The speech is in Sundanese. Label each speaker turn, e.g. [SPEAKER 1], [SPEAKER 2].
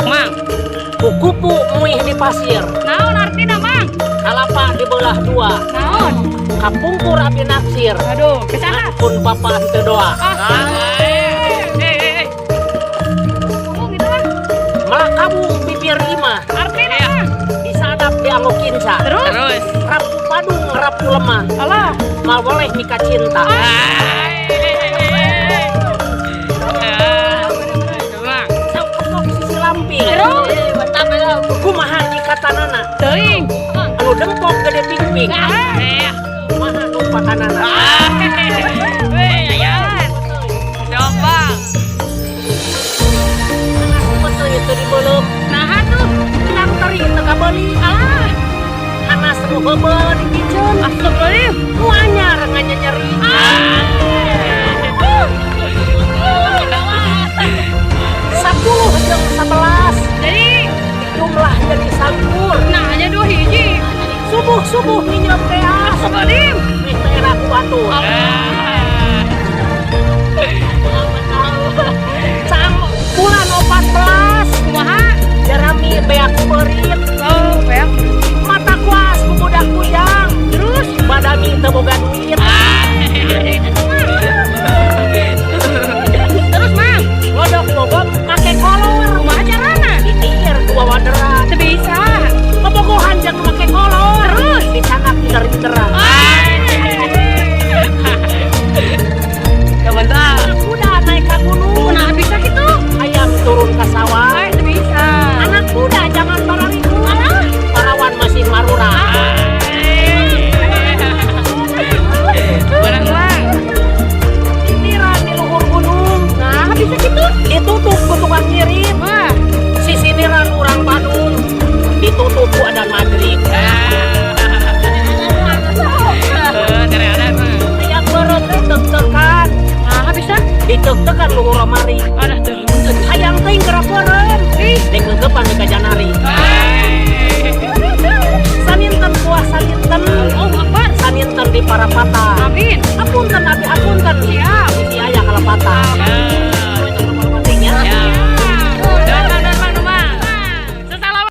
[SPEAKER 1] Mang,
[SPEAKER 2] Kupu muih di pasir.
[SPEAKER 1] Naon artina, Mang?
[SPEAKER 2] Kalapa dibelah dua.
[SPEAKER 1] Naon?
[SPEAKER 2] Kapungkur abi naksir.
[SPEAKER 1] Aduh, kesana.
[SPEAKER 2] Pun papa teu doa.
[SPEAKER 1] Ah. Eh, eh, eh. Ngomong gitu ah.
[SPEAKER 2] Melakabung bibir imah.
[SPEAKER 1] Artina, Mang?
[SPEAKER 2] Disadap dianggo kinca.
[SPEAKER 1] Terus?
[SPEAKER 3] Terus.
[SPEAKER 2] Rapu padung rapu lemah.
[SPEAKER 1] Alah.
[SPEAKER 2] Mal boleh nikah cinta.
[SPEAKER 3] Mang.
[SPEAKER 2] Sakepok sisi lamping.
[SPEAKER 1] Terus?
[SPEAKER 2] Kumaha nyikatanana?
[SPEAKER 1] Teuing.
[SPEAKER 2] Anu dengkok gede pingping.
[SPEAKER 1] Ah.
[SPEAKER 2] Kumaha numpakanana?
[SPEAKER 3] Weh, ayan. Coba.
[SPEAKER 2] Betul itu dibeuleum.
[SPEAKER 1] Nah, tuh.
[SPEAKER 2] Yang teri teu kabeuli.
[SPEAKER 1] Alah.
[SPEAKER 2] Hanas nu heubeul dipiceun.
[SPEAKER 1] Astagfirullahaladzim.
[SPEAKER 2] Nu anyar nganyeri.
[SPEAKER 1] Ah.
[SPEAKER 2] 10 jeung 11.
[SPEAKER 1] Jadi,
[SPEAKER 2] jumlah jadi 21.
[SPEAKER 1] Nah hanya dua hiji.
[SPEAKER 2] Subuh-subuh minjem beas.
[SPEAKER 1] Astagfirullahaladzim.
[SPEAKER 2] Meh teh era ku batur. Cang bulan 14.
[SPEAKER 1] Kumaha?
[SPEAKER 2] Jerami beak beurit.
[SPEAKER 1] Oh, beak.
[SPEAKER 2] Mata kuas ku budak kujang.
[SPEAKER 1] Terus?
[SPEAKER 2] Badami teu boga duit.
[SPEAKER 1] Terus, Mang?
[SPEAKER 2] Godok bogok make kolor.
[SPEAKER 1] Kumaha carana?
[SPEAKER 2] Ditir ku wawaderan.
[SPEAKER 1] Teu bisa.
[SPEAKER 2] Bobogohan jeung make kolor.
[SPEAKER 1] Terus?
[SPEAKER 2] Dicangak pinter-pinteran.
[SPEAKER 3] Mantap.
[SPEAKER 2] Anak muda naik ka gunung.
[SPEAKER 1] Nah, bisa gitu.
[SPEAKER 2] Ayam turun ke sawah.
[SPEAKER 1] Ay, teu bisa.
[SPEAKER 2] Anak muda jangan barariku.
[SPEAKER 1] Alah.
[SPEAKER 2] Parawan masih marura.
[SPEAKER 3] Barang, Mang.
[SPEAKER 2] Titiran di luhur gunung.
[SPEAKER 1] Nah, bisa gitu.
[SPEAKER 2] Ditutup ku tukang ngirim.
[SPEAKER 1] Wah,
[SPEAKER 2] Sisiniran urang Bandung. Ditutup ku adan maghrib.
[SPEAKER 3] Ternyata, Mang.
[SPEAKER 2] Hayang beureum ditek-tekan.
[SPEAKER 1] Nah, bisa.
[SPEAKER 2] Ditek-tekan luhur lemari.
[SPEAKER 1] Alah tuh.
[SPEAKER 2] Hayang teuing geura beureum.
[SPEAKER 1] Ih,
[SPEAKER 2] Dikegepan di kajanari. Saninten buah saninten.
[SPEAKER 1] Oh, Akbar.
[SPEAKER 2] Saninten di parapatan.
[SPEAKER 1] Amin.
[SPEAKER 2] Hapunten abi, hapunten.
[SPEAKER 1] Siap.
[SPEAKER 2] Bisi aya kalepatan.